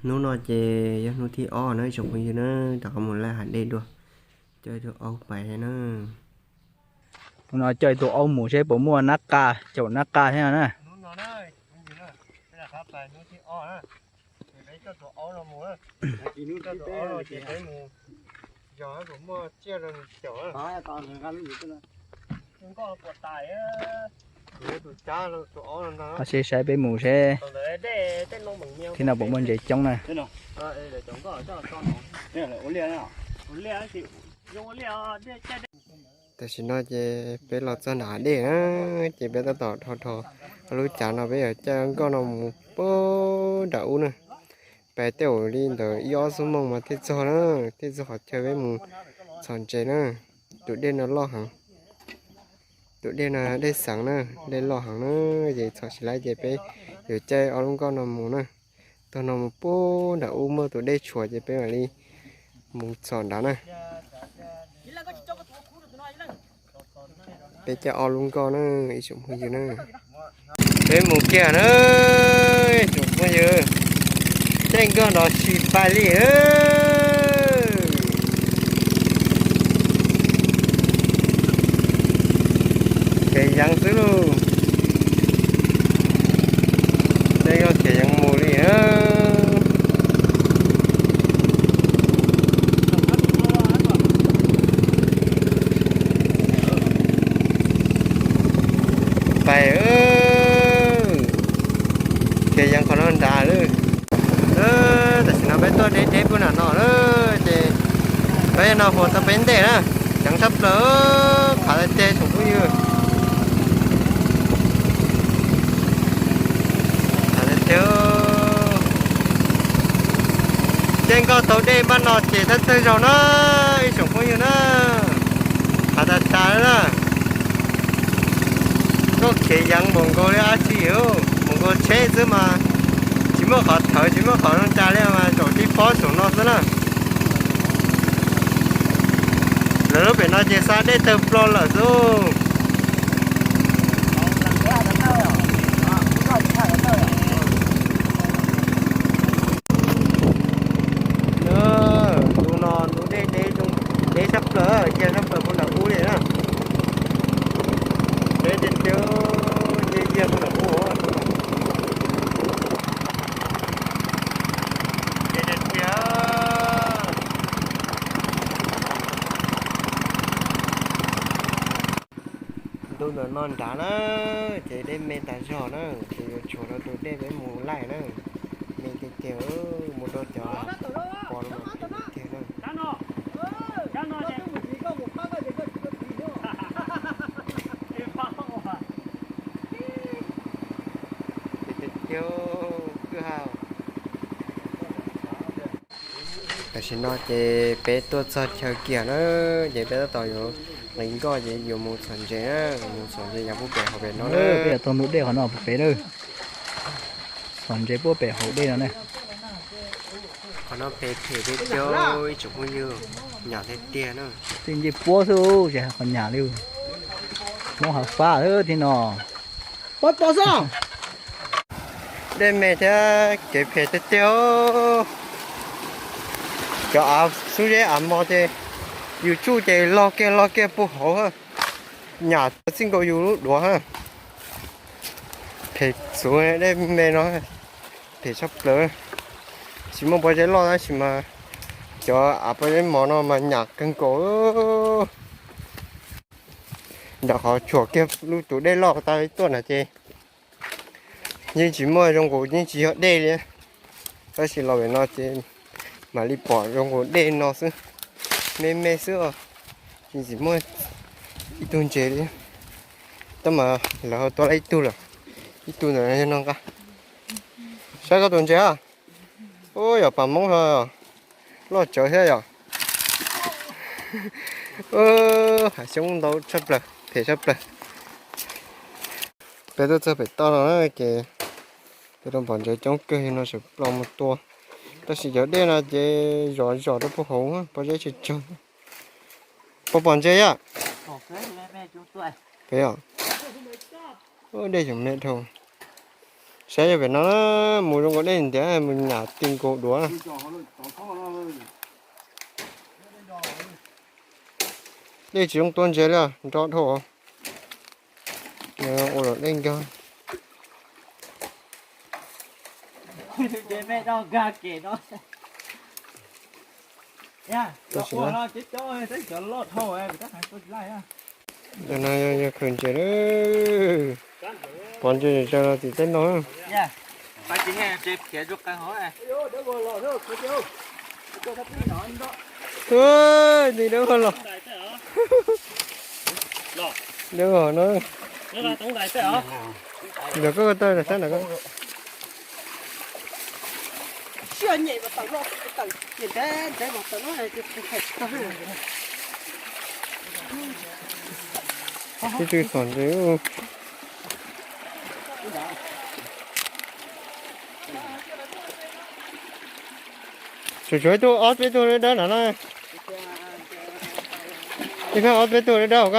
Hnub no ces yog hnub thib ob na ib tsoom phooj ywg na, rov qab mus laij hav dej dua, coj tus aub pais na. Hnub no coj tus aub mus seb puas muaj nab qa, caum nab qa thiab na. Qhov seb saib peb mus seb, thib no puas muaj ntses coob na. Tam sim no ces peb los txog nram dej na, ces peb tab tom dhau dhau lub cav no peb yuav caij nkoj no mus puag nram ub na. Pais tej zaum li ntawm ib ob xuab moos mas thiaj txog na, thiaj txog qhov chaw peb mus txhom ntses na. Tus dej no loj heev, tus dej no dej xeev na, dej loj heev na, ces txhom tsis laib ces peb yuav caij ob lub nkoj no mus na. Tog no mus puag nram ub muaj tus dej tshuav ces peb mam li mus txhom nrad na. Peb caij ob lub nkoj na ib tsoom phooj ywg na. Peb mus kiag na ib tsoom phooj ywg, caij nkoj no tsis pais li. Khiav yeev xwb lauj, caij nkoj khiav yeev mus li na. Pais, khiav yeev qhov no nrad lawm. Tam sim no peb tuaj deb deb puag nram no na, ces peb no puas tau peb ntej na, ceev tshaj plaws, qhav tiag tiag tsoom phooj ywg. Qhav tiag tiag. Caij nkoj taug dej npaj no ces thawj thawj zaug na ib tsoom phooj ywg na, qhav tas tas na. Nkoj khiav yeev npaum nkaus li dab tsi, npaum nkaus tsheb xwb mas tsis muaj qhov thawv tsis muaj qhov ntsa li mas zaum tib pob saum no xwb na. Lawv lub pem no ces xa dej tawg plog lawm xwb. Ntu no ntu dej deb, deb tshaj plaws, cia tshaj plaws puag nram ub li na. Deb tiag tiag, cia cia puag nram ub. Deb tiag tiag. Ntu ntawm no nrad na, ces dej me tas zog na, ces yuav tshuav rau tus dej peb mus laij na. Me tiag tiag, mus rau cov pos no mas phem tiag na. Phem tiag tiag, kwj ha. Tam sim no ces peb tuaj txog chaw kiag na, ces peb tab tom yuav nqis nkoj ces yuav mus txhom ntses na, mus txhom ntses yav puag pem hauv pem no na. Peb yuav taug ntu dej qhov no puag pem na, txhom ntses puag pem hauv dej no na. Qhov no phem phem tiag tiag ib tsoom phooj ywg, nyam tiag tiag na. Tej ncej puab xwb ces hais qhov nyam li, Hmoob hav fab xwb thiab no. Dej me thiab kev phem tiag tiag. Cov av xub zeb av mos ces yus tsuj ces log kiag log kiag puag hauv, nyam txij nkaus yus lub duav. Phem txuv dej me no, phem tshaj plaws. Tsis muaj pob zeb loj tab sis mas cov av pob zeb mos no mas nyam kawg nkaus. Ntawm qhov tshuam kiag lub tus dej loj tas tuaj na ces yeej tsis muaj zoo nkaus, yeej tsis yog dej li. Tab sis los pem no ces mam li pom zoo nkaus dej no xwb, me me xwb os, tsis txim muaj ib tug ntses li. Tab mas lawv ho tua tau ib tug lawm, ib tug ntawm no nqa. Saib koj tus ntses a. Ub, yog pas Hmoob ho, loj tsawv thiab yom. Hav xyoob ntau tshaj plaws, phem tshaj plaws. Peb tuaj txog pem toj no na ces peb rau pom ntses coob kawg no sawv plos mus tua. Tab sis cov dej no ces zom zom rau puag hauv, pob zeb tsawg tsawg. Puas pom ntses yom? Pem os. Dej tseem me dhau. Saib yog pem no, mus zoo nkaus dej ntiav mus nyam ti nkaus duav. Dej tsis zoo tua ntses li, nro dhau. Ua los dej nkag. Tam sim no, no yog khaws ntses lawm. Pov ntses tso los tim teb no. Nws dawb vog los. Dawb vog no. Ntawm koj ko taw sab ntawm ko. Sib tw txhom ntses. Tshuav tshuav ib tug ob peb tug dawb dawb no na. Ib phab ob peb tug dawb dawb hauv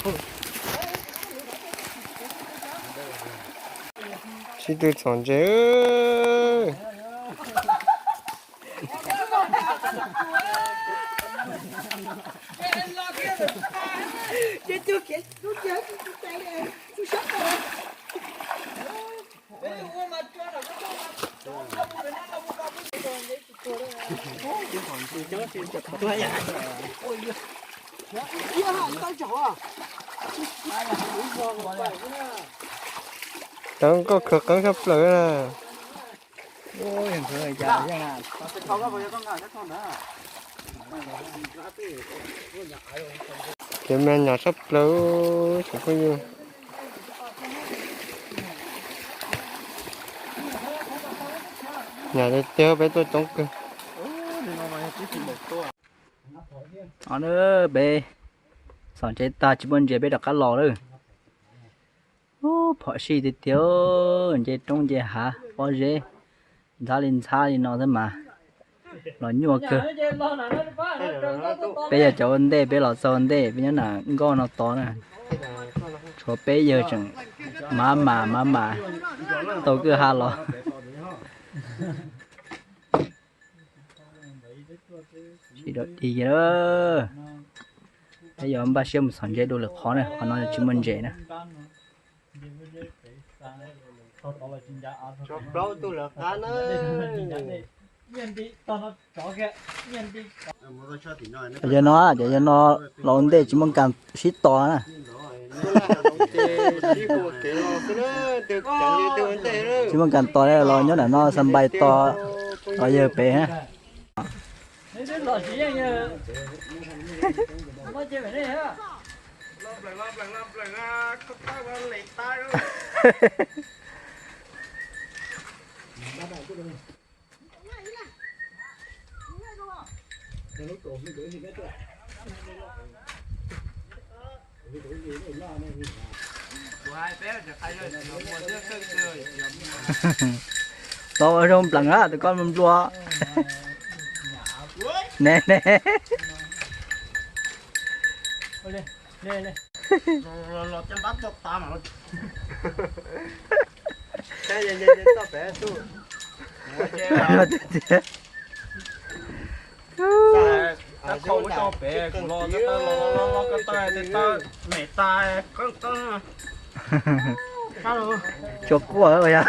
ko. Sib tw txhom ntses. Tau koj khawv qeeb tshaj plaws na. Kev me nyuam tshaj plaws tsoom phooj ywg. Nyuam tiag tiag peb tuaj coob kawg. Peb txhom ntses tag tsis muaj ntses peb rov qab los lawm. Phom sij tiag tiag, nce roob nce hav pob zeb, ntxhab li ntxhab li no xwb mas los nyuaj kawg. Peb yog cov ua ntej, peb los txog ua ntej, peb nyob nram nkoj no tod na. Tshuav peb yawg tseem mab mas mab mas tau kwj ha los. Sib dua dig, peb yuav npaj siab mus txhom ntses dua lwm qhov na, qhov no tsis muaj ntses na. Plaub tug lawv qab na. Yog no, yog no los ua ntej tsis muaj kas sib tos na. Tsis muaj kas tos los nyob nram no xa npais tos los yawg pem. Tau ua zoo nplees na tus koj nplua. Ne ne. Tsuas quaj yog.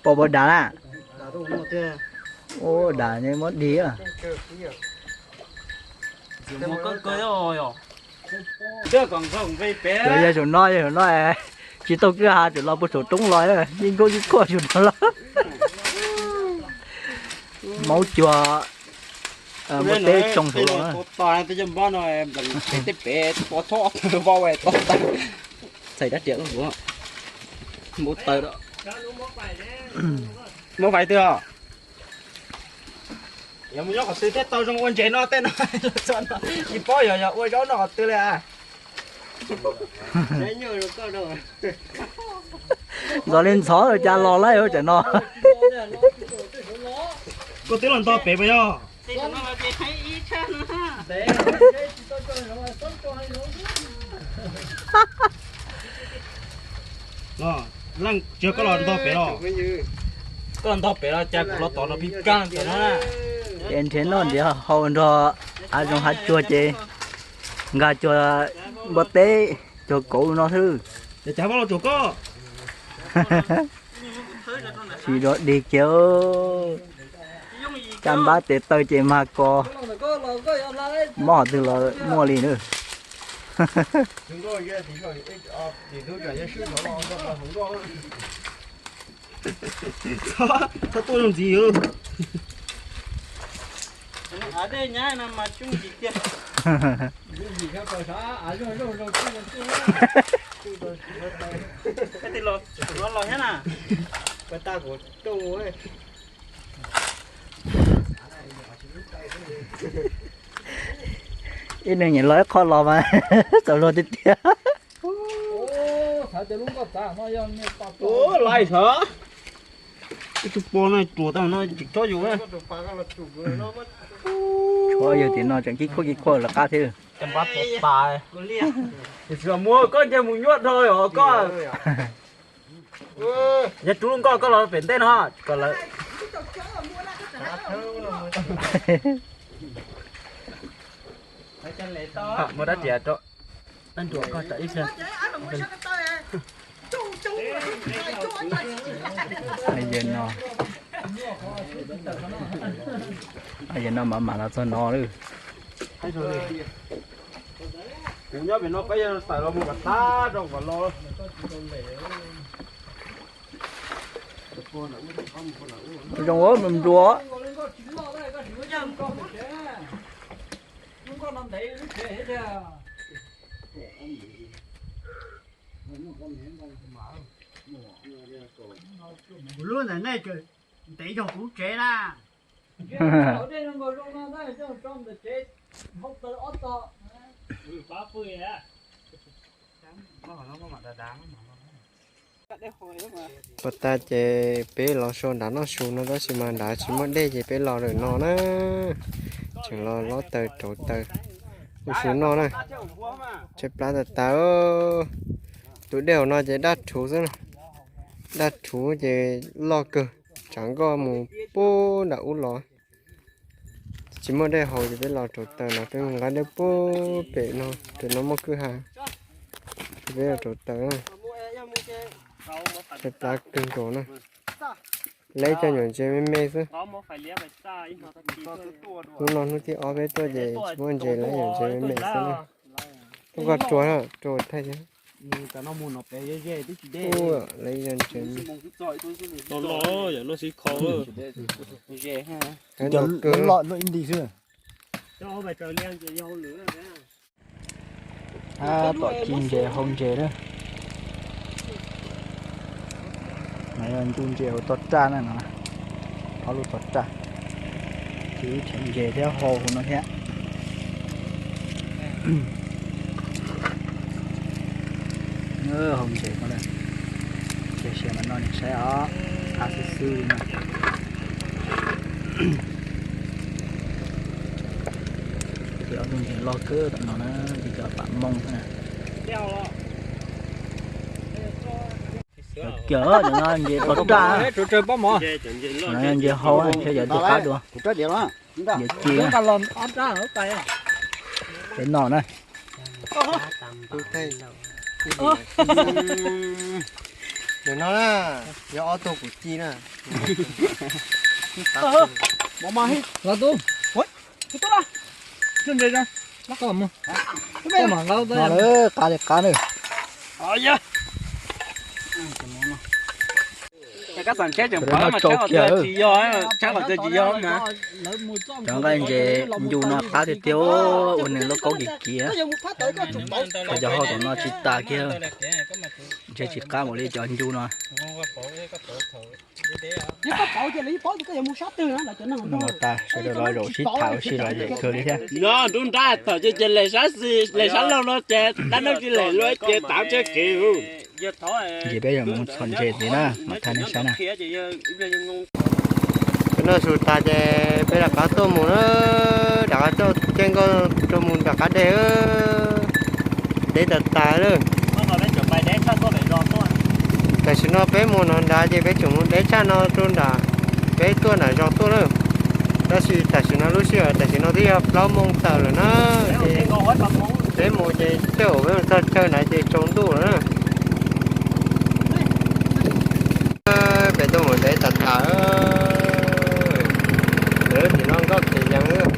Pom pom dav na. Ua dav ne muab dig. Yog saum no, yog saum no tsis tau kwj ha tseem los puag saum roob los, yeej nkaub yeej quaj saum no los. Maub cuag muaj teb tsoo saud los. Tej pem pov txhob vau to tag. Txhais dab riam npau taws. Muab fais twg os? Yog mus nyob qhov twg thiaj tau zoo ua ntses no tej no. Tsis paub yog yog ua zaub noj qhov twg li. Ntxov li ntxhov cas los lawm cov no. Koj twb los ntog pem puas yog? Leej tsis yog koj los ntog pem los, koj ntog pem los cas kuv los tom no pib kag ntawm no na. Ces nrhiav noj nrhiav haus nrog hav zoov hav tsuag ces nkag cuag npua teb cuag kauv no xwb. Tsis rov dig kiag, caj npab tes taw ces mag ko, mob qhov twg los muaj li na. Txhob tuaj zoo ntxiv. Ib neeg nyiam los ib qho los mas txaus luag tiag tiag. Lais xav ib tug pog no ruam tau no tsis txhob yus. Tshuav yog tias no tseem kib khuab kib khuab lawv qab thiab. Tsis muab koj nce mus nyuaj dhau os koj. Yog rub lub nkoj koj los pem ntej no kom lawv muaj dab tsi rau. Ib nruas koj tsam ib pliag. Yawg no, yawg no mam mam los txog no lawm. Kuv nyob pem no peb yog tawm los mus kom tag rau kom los. Zoo mus nruas. Kuv lub ntawm nej ntev yog kuv tsev na. Puas tas ces peb los sau nrad noj su no tab sis mas nrad tsis muaj dej ces peb los lawm no na. Tseem los lob taws rauv taws ua su noj na. Tshaib plab tas tas. Tus dej hauv no ces daj rhuv xwb na. Daj rhuv ces loj kawg, tsav nkoj mus puag nram ub los. Tsis muaj dej haus ces peb los rauv taws no, peb mus nqa dej puag pem no, pem no muaj kwj ha. Ces peb los rauv taws na. Tshaib plab kawg nkaus na. Lawv cov nyuam ntses me me xwb. Hnub no hnub thib ob peb tuaj ces tsis muaj ntses, lawv nyuam ntses me me xwb na. Tuaj koj rua, rua thaij thiab. Lawv yog ntses me. Tom ci ntses hau ntses na. No yog ncu ntses hauv tog raj na no. Ob lub tog raj. Ci ntses thiab hau hauv no thiab. Hau ntses no, cia sia mas no nej saib os, qab xwb xwb li no. Ces ob tug ntses loj kawg tom no na, ces cov pam moo xwb na. Cov no ntses tog raj, ntses hau thiab cov ntses qab dua. Ntses ci na. Peb noj na. Ntawm no na, yog ob tug kuv ci na. Qab li qab na. Kab xam tsheb tseem pom mas tsheb qhov twg tsis yog, tsheb qhov twg tsis yog mas. Cov nqaij ntses ncu no qab tiag tiag, ua nws lub kaub kis kis. Cov hau tom no tsis tas kiag, ntshe tsis qab npaum li cov ncu no. Ua tas sawv daws los zaum sib tham ua si lom zem kawg li thiab. No rub nrab thaum ces ces lem sab xis lem sab laug no ces dab neeg tsis lem luaj ces tav tseg kev. Ces peb yuav mus txhom ntses ntxiv na, mam thaij nej saib na. Noj su tas ces peb rov qab tuaj mus na, rov qab coj caij nkoj rau mus nram qab dej. Deb tas tas lawm. Tam sim no peb mus no nrad ces peb tseem mus deb tshaj no rau nram, peb tuaj nram zos tuaj lawm. Tab sis tam sim no lub sij hawm tam sim no twb yog plaub moos tawm lawm na, ces peb mus ces tej zaum peb mus txog chaw na ces tsaus ntuj lawm na. Peb tuaj mus deb tas tas, lawv tim no nkoj kev yees.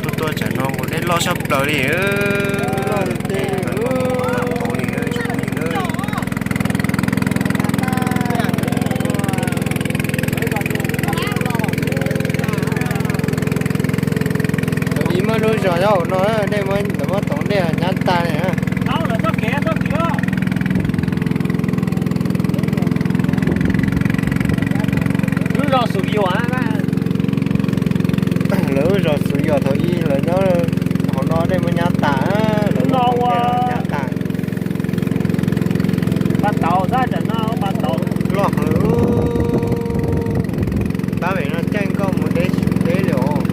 Tuaj tuaj tsam no mus dej loj sab plaws li. Ib muab lub zos nyob hauv no, dej muab, muab toov dej nyab tas li. Lub zos Xus Yuam, lawv lub zos Xus Yuam thaum ub lawv nyob hauv no dej muab nyab tas, lawv no ua nyab tas. Pas tauv, tam no pas tauv loj heev. Pab pem no caij nkoj mus deb deb li os.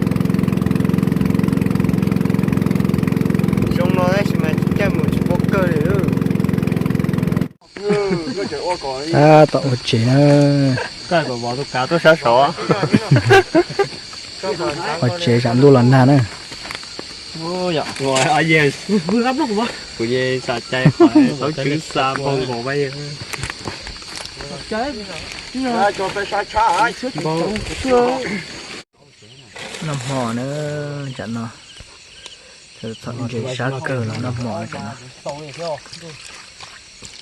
Zoo no tab sis mas caij mus tsis paub kawg li. Tab tom ua tsev na. Ua tsev tsam ntuj los nag na. Kuv yeej xav cai qhov thaub tswv xa npau nkaus. Noj hmo na, tsam no txhom ntses sab kawg los noj hmo tsam no.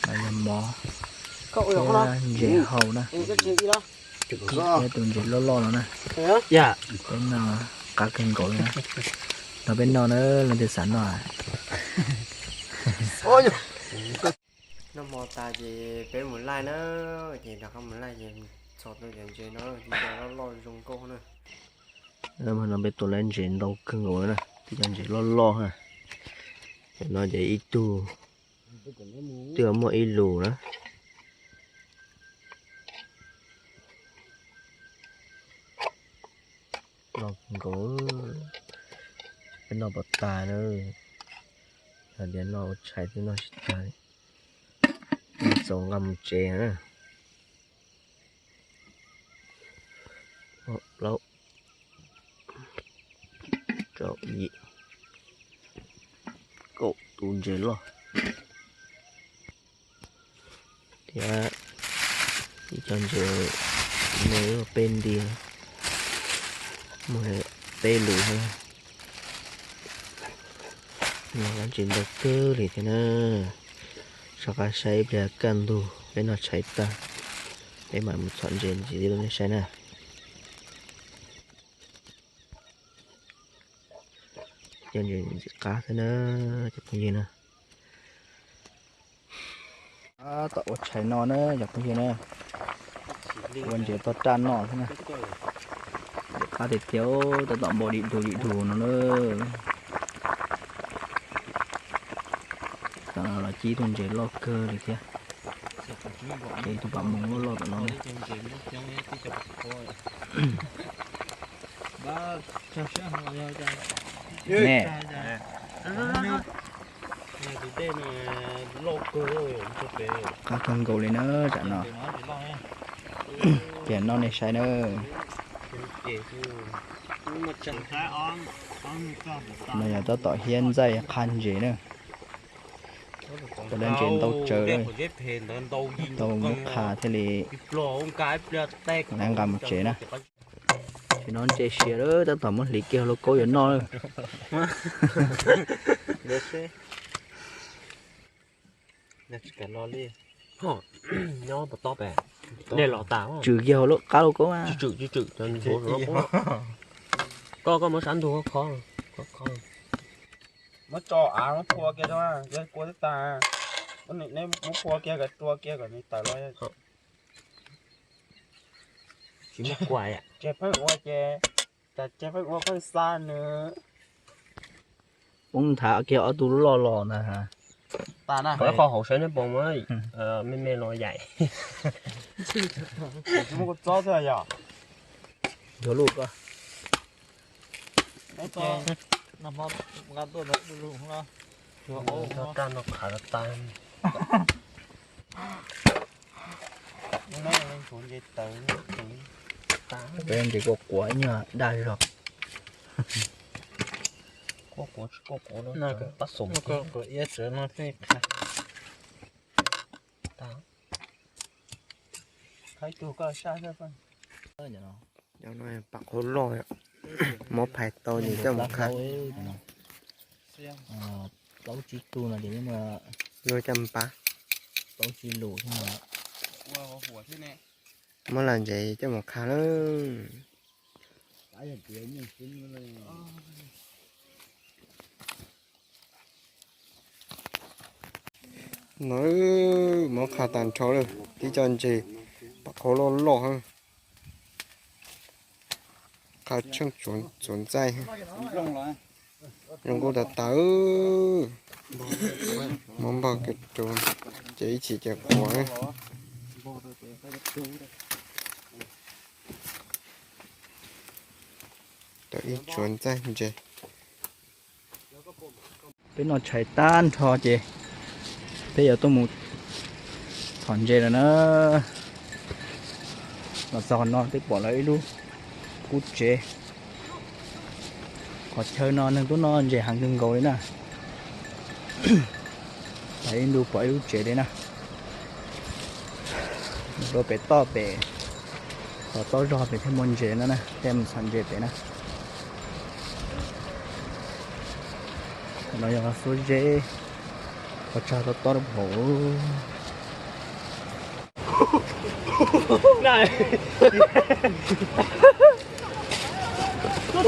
Yog mov thiab ntses hau na. Peb tus ntses loj loj no na. Peb noj qab kawg nkaus li na. Nrog peb noj na, leej twg xav noj. Noj hmo tas ces peb mus laij na, ces rov qab mus laij ces txhom tau cov ntses no, cov loj loj zoo nkauj na. No peb tua lawv ntses ntau kawg nkaus na, tib co ntses loj loj na. No ces ib tug twb muaj ib lus na. Loj nkaus, peb noj puas tag na. Yog tias noj ua tshais twb noj tsis tag li. Txaus nqa mus tsev na. Plaub, rau, yim, kaum tus ntses loj. Thiab ib co ntses me peb nti, muaj peb lus thiab. Noj ntses ntau kawg li thiab na. Soj qab saib ib pliag kaj ntug peb noj tshais tag, peb mam mus txhom ntses ntxiv rau nej saib na. Cov ntses ntxim qab thiab na, cov phooj ywg na. Tab tom ua tshais no na cov phooj ywg na. Ua ntses toj raj noj thiab na. Ntxim qab tiag tiag, tab tom npau dim dug dim dug no na. Tam no los cib tug ntses loj kawg li thiab. Ces ib tug pas moos loj loj tom no na. Ne, qab kawg nkaus li na tsam no. Ces noj nej saib na. No yog tab tom hiab ntxaij qha ntses na. Cov lawv ntses ntau tsawv lawm, tau muab qha thiaj li nqa mus tsev na. Tam no ntses siav lawm, tab tom muab hliv kiag hluas kaub yuav noj lawm. Nyob puas tob pem? Dej los tas. Tswm kiag hauv lub qab lauj koob. Tswm tswm tswm. Koj koj muab sab ntug kho. Muab tso av muab phua kiag, kua twb tag. Muab phua kiag kom rua kiag kom nws tawm los. Tsis muaj kua. Ces pheej ua ces, ces pheej ua pheej xa nws. Poob nthav kiag ob tug loj los ntag. Qhov hauv saib neb pom me me los yaim. Tsis muaj kua txob xwb yom. Yuav luj koj. Raj no qhav tas. Ntses kua quav nyuag daj zog. Kua quav tsis kua quav no pab xum. Pam qhov loj, muab phais tau ces coj mus qha. Plaub tsib tug no ces luag coj mus pab. Plaub tsib lus thiab no. Muab los ntsev coj mus qha lawm. No, muab qha tag nrho lawm, tib co ntses pam qhauv loj loj. Qha tsheej txuav ntxaij. Zoo nkauj tas tas. Muab npog kiag rau ces ib chim ces quav. Tau ib tsuav ntxaij ntses. Peb noj tshais tag nrho ces peb yuav tuaj mus thom ntses lawm na. Los txog qhov no peb pom lawv ib lub kub tsev. Qhov chaw no neeg tuaj noj ntses heev kawg nkaus li na. Ib ntu pom ib lub tsev li na. Rau pem toj pem, tom toj zog pem thiaj muaj ntses no na, thiaj mus txhom ntses pem na. No yog xuab zeb, qhov tsag tob tob rau hauv.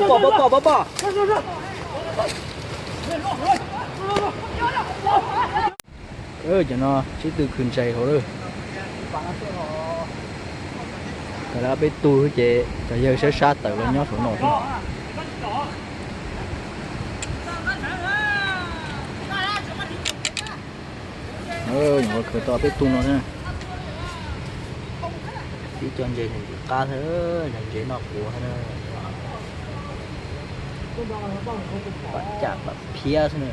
Pom pom pom pom pom. Cov no sib tw khwv ntses hauv lawm. Cov lawv ob peb tug ces cov yawg sab sab tawm los nyob saum no xwb. Nyuam qhuav khwv tau peb tug no na. Tib co ntses ntxim qab thiab, ntses noj quav thiab na. Pam cam pam phiab xwb na.